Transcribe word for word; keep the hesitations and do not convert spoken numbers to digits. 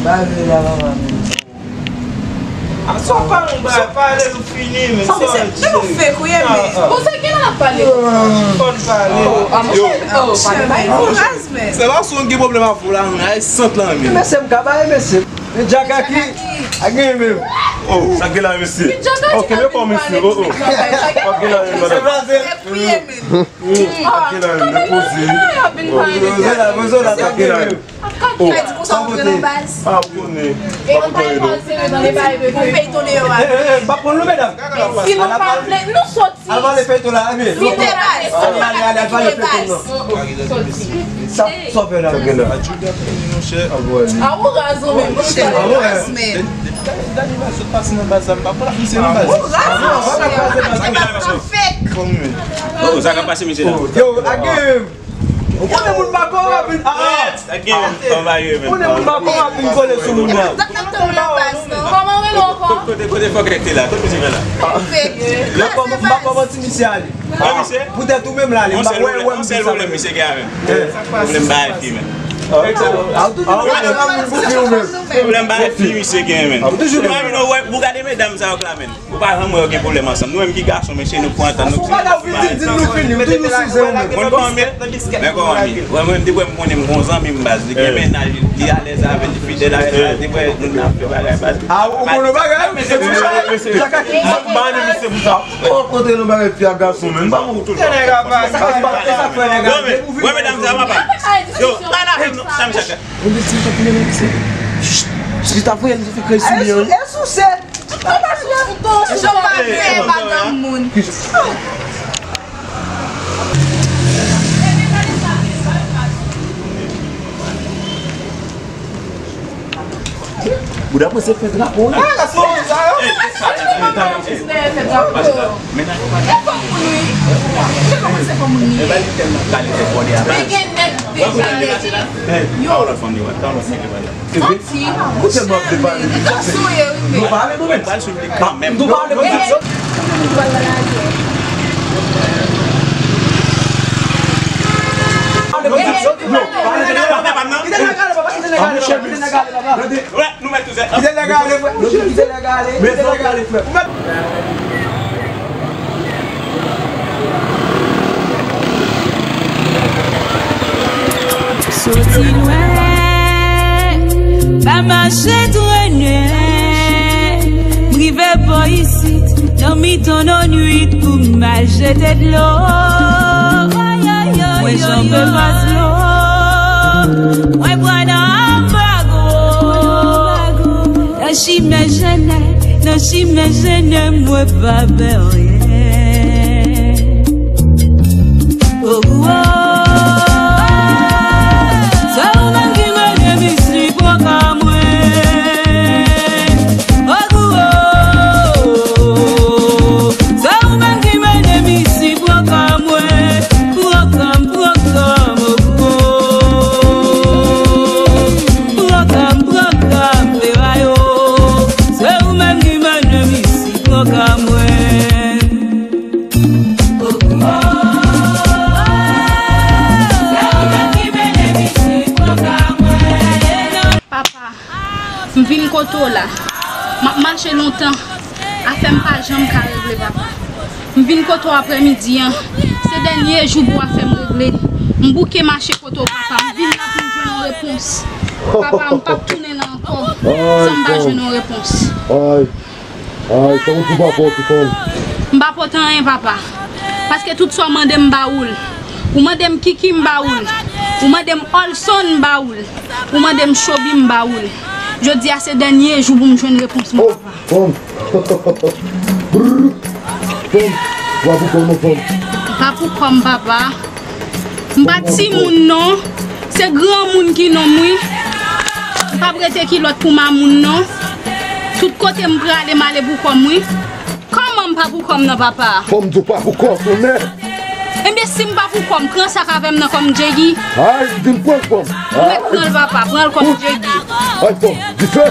Pale la, papa, men. A, sa w pale, w pale, pale, nou fini, men. Sa w di? Lè nou fèk, wi, men. Bon, sa gen la pale. Fò n pale. Oh, pale, pale. Se pa sou gen pwoblèm avè w la, men ay sant lan, men. Mesye, m ka pale, mesye. Men Djaka ki a gen menm. Oh, sa gen la, mesye. Ok, men kò, mesye. Oh, oh. Sa gen la, men, madanm. Sa gen la, men, poze. Poze la, poze la, sa gen la, men. Oh, sa pote. Pa konnen. E ann pa pale sere nan le bagay de feyton deyò a. Eh, eh, eh, m pa konn nou, medam. Si nou pa vle, nou soti. Al pale feyton la, men. Kite baz. Ale, ale, ale, al pale feyton, non. Soti. Sa, sa w fè la? Sa gen la? A, ou raz, ou menm, monchè. A, ou raz, men. Dani, dani, sot pase nan baz la, m pa konn ap misye nan baz. Ou raz, monchè. Sa k ap pase, mesye? Sa k ap pase, mesye la? Yo, a gen. Ou konnen moun pa korap vin, ah, ah. Ou konnen moun pa korap vin kole sou moun nan. Kòman w rele ankò? Kote, kote fòkè te la? Kote misye fè la? M pa kòman ti misye ale. Poutèt ou menm la, ale. M pa wè, wè, m di sa. Pwoblèm misye gen avè m. Pwoblèm bagay fi, men. Pwoblèm bagay fi misye gen, men. Ou pa vin wè, ou gade medam sa yo k la, men. Ou pa janm wè yo gen pwoblèm ansanm. Nou menm ki gason, mesye, nou pran tan, nou. Ou pa ta vin di, di nou fini, ou toujou sou zen ou menm. Mwen kòman, men kòman, men mwen, depi m konnen m gon zanmi m baz, li gen mennaj, li alèz avè l, li fidèl avè l, depi m konnen m ap fè bagay baz. A, ou konnen bagay, mesye, pou sa. Jaka ki pa nan mesye pou sa. Ou kontre nan bagay fi ak gason, men. M pa moun tout. Nèg a pa. E sa fè nèg a. Wè medam sa, papa. Yo, pa la fè non, sa m chaka. Ou di si sa ki mennen mesye. Chita voye l fè krèy sou li an. E sou sèt. Ou pa fè madanm moun. Bouda, mwen se fè drapo, wi. Ah, la fòm sa yo. E fòm moun, wi. Se kòman se fòm moun, wi. Men gen nèg deja rele. Yo. Santi, ou tèlman ap depale. Gason ye, wi, men. Nou pale nou menm. Nou pale nou menm. Soti lwen, pa mache twò nwè. M rive bò isit, nan mitan lannwit pou m al jete dlo. Mwen janbe Maslo, mwen pran nan anbago. Nan chimen jennen, nan chimen jennen, mwen pa pè anyen. Oh, oh. Se ou menm ki mennen misye pran ka mwen. Oh, oh, oh. Se ou menm ki mennen misye pran ka mwen. Pran ka m, pran ka m, oh, oh. Pran ka m, pran ka m, fè ba yo. Se ou menm ki mennen misye pran ka mwen. Papa, m vin kote w la. M ap mache lontan. Afè m pa janm ka regle, papa. M vin kote w aprèmidi an. Se dènye jou pou afè m regle. M bouke mache kote w, papa. M vin la pou m jwenn yon repons. Papa, m p ap tounen la ankò san m pa jwenn yon repons. Ay, kòman pou papa w te fanm? M pa pote anyen, papa. Paske tout sa w mande m, m ba ou l. Ou mande m Kiki, m ba ou l. Ou mande m Olson, m ba ou l. Ou mande m Chobi, m ba ou l. Jodi a se dènye jou pou m jwenn repons mwen, papa. Fanm. Brrr. Fanm. Wa pou kò m, fanm. M pa pou kò m, papa. M pa timoun non. Se granmoun ki nonm wi. M p ap rete kilòt pou mamoun non. Tout kote m prale, m ale pou kò m wi. Kòman m pa pou kò m nan, papa? Fanm, di w pa pou kò w, tonnè. Ebyen, si m pa pou kò m, pran sa k avè m nan kòm Djegi. Ay, di m pran l, fanm. Mwen pran l, papa, pran l kòm Djegi. Ay, fanm, dife.